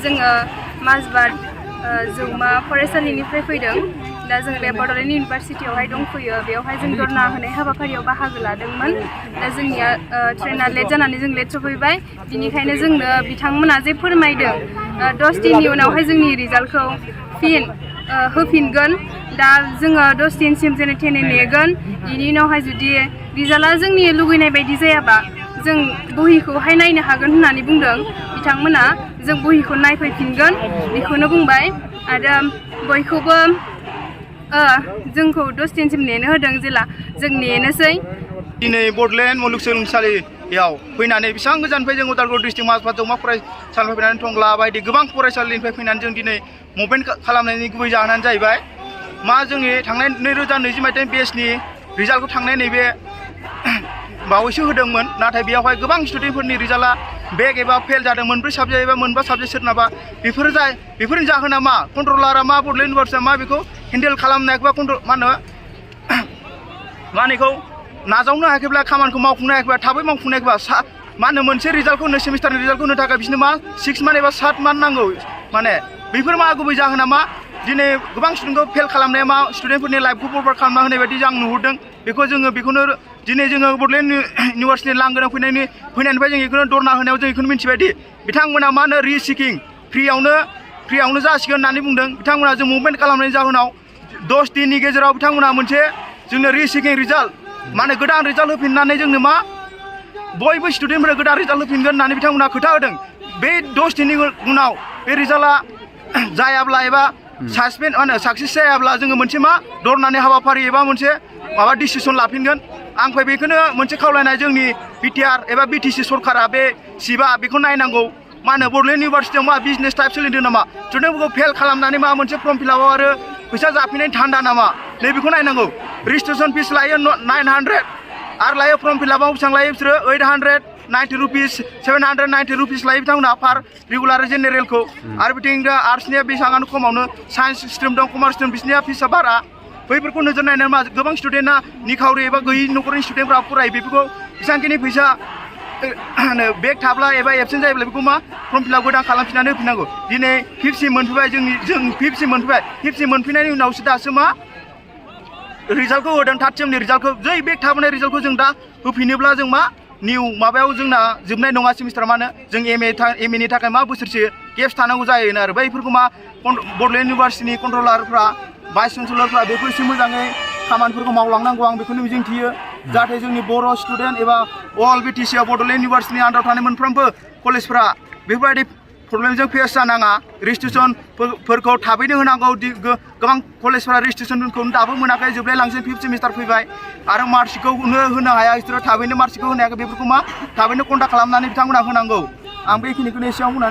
जोङो माजबाद जौमा फरायसालिनिफ्राय फैदों दा जों बे बड'लेण्ड इउनिभारसिटियावहाय दंफैयो बेवहाय जों धरना होनाय हाबाफारियाव बाहागो लादोंमोन दा जोंनिया ट्रेना लेट जानानै जों लेट सफैबाय बिनिखायनो जोंनो बिथांमोना जे फोरमायदों 10 दिननि उनावहाय जोंनि रिजाल्टखौ फिन होफिनगोन दा जोङो 10 दिनसिम जेने थेने नेगोन बेनि उनावहाय जुदि रिजाल्टआ जोंनि लुगैनाय बायदि जायाबा जों बहिखौहाय नायनो हागोन होननानै बुंदों बिथांमोना जों बहिखौ नायफैफिनगोन बेखौनो बुंबाय आरो बयखौबो जोंखौ 10 दिनसिम नेनो होदों जेला जों नेनोसै दिनै बड'लेण्ड मुलुगसोलोंसालियाव फैनानै बेसेबां गोजाननिफ्राय जों उदालगुरि डिस्ट्रिक्ट माजबाद जौमा फरायसालिनिफ्राय फैनानै टंला बायदि गोबां फरायसालिनिफ्राय फैनानै जों दिनै मुभमेन्ट खालामनायनि गुबै जाहोनानो जाहैबाय मा जोंनि थांनाय 2020 मायथाइनि बेचनि रिजाल्टखौ थांनाय नैबे बावैसो होदोंमोन नाथाय बेयावहाय गोबां स्टुडेन्टफोरनि रिजाल्टआ बेक एबा फेल जादों मोनब्रै साबजेक्ट एबा मोनबा साबजेक्ट सोरनाबा बेफोरनि जाहोना मा कन्ट्रलारा मा बड'लेण्ड इउनिभारसिटिया मा बेखौ हेन्डेल खालामनायखौ बा मा होनो नाजावनो हायाखैब्ला खामानिखौ मावफुंनो हायाखैबा थाबै मावफुंनो हायाखैबा मा होनो मोनसे रिजाल्टखौ होनो सेमिस्टारनि रिजाल्टखौ होनो थाखाय बिसोरनो मा 6 मान्थ एबा 7 मान्थ नांगौ माने बेफोर मा गुबै जाहोना मा दिनै गोबां स्टुडेन्टखौ फेल खालामनाया मा स्टुडेन्टफोरनि लाइफखौ बरबाद खालामना होनाय बायदि आं नुहुरदों बेखौनो दिनै जोङो बड'लेण्ड इउनिभारसिटिनि लांगोनायाव फैनायनिफ्राय जों बेखौनो धरना होनायाव जों बेखौनो मिन्थिबायदि बिथांमोना मा होनो रिसिकिं फ्रियावनो जासिगोन होननानै बुंदों बिथांमोना जों मुभमेन्ट खालामनायनि जाहोनाव 10 दिननि गेजेराव बिथांमोना मोनसे जोंनो रिसिकिं रिजाल्ट माने गोदान रिजाल्ट होफिननानै जोंनो मा बयबो स्टुडेन्टफोरा गोदान रिजाल्ट होफिनगोन होननानै बिथांमोना खोथा होदों बे 10 दिननि उनाव बे रिजाल्टआ जायाब्ला एबा साक्सेस जायाब्ला जोङो मोनसे मा धरनानि हाबाफारि एबा मोनसे माबा डिसिसन लाफिनगोन आंनिफ्राय बेखौनो मोनसे खावलायनाय जोंनि बिटिआर एबा बिटिसि सरकारा बे सिबा बेखौ नायनांगौ मा होनो बड'लेण्ड इउनिभारसिटियाव मा बिजनेस टाइप सोलिदों नामा स्टुडेन्टफोरखौ फेल खालामनानै मा मोनसे फर्म फिलआपआव आरो फैसा जाफिननाय धान्दा नामा नैबेखौ नायनांगौ रेजिस्ट्रेसन फिस लायो 900 आरो लायो फर्म फिलआपआव बेसेबां लायो बिसोरो 890 रुपिस 790 रुपिस लायो बिथांमोनहा पार रेगुलार जेनेरेलखौ आरो बिथिं आर्ट्सनिया बेसेबांनो खमावनो साइन्स स्ट्रिम दं कमार्स स्ट्रिम बिसोरनिया फिसा बारा बैफोरखौ नोजोर नायनानै मा गोबां स्टुडेन्टआ निखावरि एबा गैयि न'खरनि स्टुडेन्टफ्रा फरायो बेफोरखौ बेसेबांखिनि फैसा बेक थाब्ला एबा एबसेन्ट जायोब्ला बेखौ मा फर्म फिलआप गोदान खालामफिननानै होफिननांगौ दिनै 5th मोनफैबाय जों 5th मोनफैबाय 5th मोनफैनायनि उनावसो दासो मा रिजाल्टखौ होदों 3rd सेमनि रिजाल्टखौ जै बेक थाबोनाय रिजाल्टखौ जों दा होफिनोब्ला जों मा निउ माबायाव जोंना जोबनाय नङा सेमिस्टार मानो जों एम एनि थाखाय मा बोसोरसे गेप्स थानांगौ जायो आरो बैफोरखौ मा बड'लेण्ड इउनिभारसिटिनि कन्ट्रलारफ्रा भाइस चेन्सेलरफ्रा बेखौ एसे मोजाङै खामानिफोरखौ मावलांनांगौ आं बेखौनो मिजिंथियो जाहाथे जोंनि बर' स्टुडेन्ट एबा अल बिटिसिआव बड'लेण्ड इउनिभारसिटिनि आन्दाराव थानाय मोनफ्रोमबो कलेजफ्रा बेफोरबायदि प्रब्लेमजों फेस जानाङा रेजिस्ट्रेसनफोरखौ थाबैनो होनांगौ गोबां कलेजफ्रा रेजिस्ट्रेसनखौ दाबो मोनाखै जोबलायलांसै 5th सेमिस्टार फैबाय आरो मार्कशिटखौ होनो हाया बिसोरो थाबैनो मार्कशिटखौ होनो हायाखै बेफोरखौ मा थाबैनो कन्टाक्ट खालामनानै बिथांमोना होनांगौ आं बेखिनिखौनो एसेयाव बुंनानै